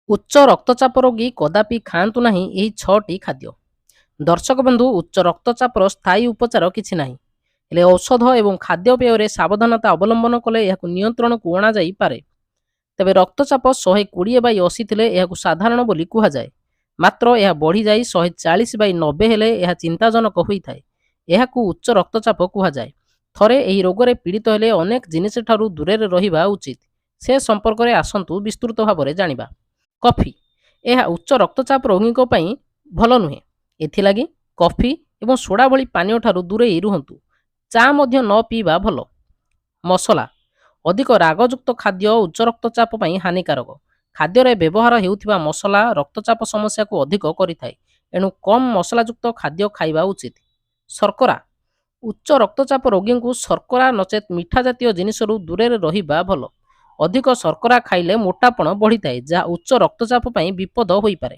ଉଚ୍ଚ ରକ୍ତଚାପ ରୋଗୀ କଦାପି ଖାଆନ୍ତୁ ନାହିଁ ଏହି 6ଟି ଖାଦ୍ୟ। ଦର୍ଶକ ବନ୍ଧୁ, ଉଚ୍ଚ ରକ୍ତଚାପର ସ୍ଥାୟୀ ଉପଚାର କିଛି ନାହିଁ, ହେଲେ ଔଷଧ ଏବଂ ଖାଦ୍ୟପେୟରେ ସାବଧାନତା ଅବଲମ୍ବନ କଲେ ଏହାକୁ ନିୟନ୍ତ୍ରଣକୁ ଅଣାଯାଇପାରେ। ତେବେ ରକ୍ତଚାପ 120/80 ଥିଲେ ଏହାକୁ ସାଧାରଣ ବୋଲି କୁହାଯାଏ। ମାତ୍ର ଏହା ବଢ଼ିଯାଇ 140/90 ହେଲେ ଏହା ଚିନ୍ତାଜନକ ହୋଇଥାଏ। ଏହାକୁ ଉଚ୍ଚ ରକ୍ତଚାପ କୁହାଯାଏ। ଥରେ ଏହି ରୋଗରେ ପୀଡ଼ିତ ହେଲେ ଅନେକ ଜିନିଷଠାରୁ ଦୂରରେ ରହିବା ଉଚିତ। ସେ ସମ୍ପର୍କରେ ଆସନ୍ତୁ ବିସ୍ତୃତ ଭାବରେ ଜାଣିବା। କଫି, ଏହା ଉଚ୍ଚ ରକ୍ତଚାପ ରୋଗୀଙ୍କ ପାଇଁ ଭଲ ନୁହେଁ। ଏଥିଲାଗି କଫି ଏବଂ ସୋଡ଼ା ଭଳି ପାନୀୟ ଠାରୁ ଦୂରେଇ ରୁହନ୍ତୁ। ଚା ମଧ୍ୟ ନ ପିଇବା ଭଲ। ମସଲା, ଅଧିକ ରାଗଯୁକ୍ତ ଖାଦ୍ୟ ଉଚ୍ଚ ରକ୍ତଚାପ ପାଇଁ ହାନିକାରକ। ଖାଦ୍ୟରେ ବ୍ୟବହାର ହେଉଥିବା ମସଲା ରକ୍ତଚାପ ସମସ୍ୟାକୁ ଅଧିକ କରିଥାଏ। ଏଣୁ କମ୍ ମସଲାଯୁକ୍ତ ଖାଦ୍ୟ ଖାଇବା ଉଚିତ। ଶର୍କରା, ଉଚ୍ଚ ରକ୍ତଚାପ ରୋଗୀଙ୍କୁ ଶର୍କରା ନଚେତ୍ ମିଠା ଜାତୀୟ ଜିନିଷରୁ ଦୂରରେ ରହିବା ଭଲ। ଅଧିକ ଶର୍କରା ଖାଇଲେ ମୋଟାପଣ ବଢ଼ିଥାଏ, ଯାହା ଉଚ୍ଚ ରକ୍ତଚାପ ପାଇଁ ବିପଦ ହୋଇପାରେ।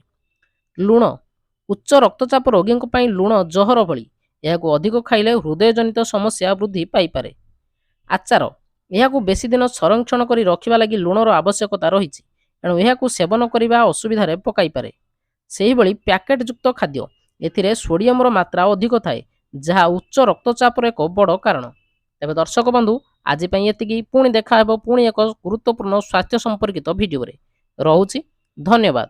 ଲୁଣ, ଉଚ୍ଚ ରକ୍ତଚାପ ରୋଗୀଙ୍କ ପାଇଁ ଲୁଣ ଜହର ଭଳି। ଏହାକୁ ଅଧିକ ଖାଇଲେ ହୃଦୟଜନିତ ସମସ୍ୟା ବୃଦ୍ଧି ପାଇପାରେ। ଆଚାର, ଏହାକୁ ବେଶୀ ଦିନ ସଂରକ୍ଷଣ କରି ରଖିବା ଲାଗି ଲୁଣର ଆବଶ୍ୟକତା ରହିଛି। ଏଣୁ ଏହାକୁ ସେବନ କରିବା ଅସୁବିଧାରେ ପକାଇପାରେ। ସେହିଭଳି ପ୍ୟାକେଟଯୁକ୍ତ ଖାଦ୍ୟ, ଏଥିରେ ସୋଡ଼ିୟମର ମାତ୍ରା ଅଧିକ ଥାଏ, ଯାହା ଉଚ୍ଚ ରକ୍ତଚାପର ଏକ ବଡ଼ କାରଣ। ତେବେ ଦର୍ଶକ ବନ୍ଧୁ, ଆଜି ପାଇଁ ଏତିକି। ପୁଣି ଦେଖା ହେବ ପୁଣି ଏକ ଗୁରୁତ୍ୱପୂର୍ଣ୍ଣ ସ୍ୱାସ୍ଥ୍ୟ ସମ୍ପର୍କିତ ଭିଡ଼ିଓରେ। ରହୁଛି, ଧନ୍ୟବାଦ।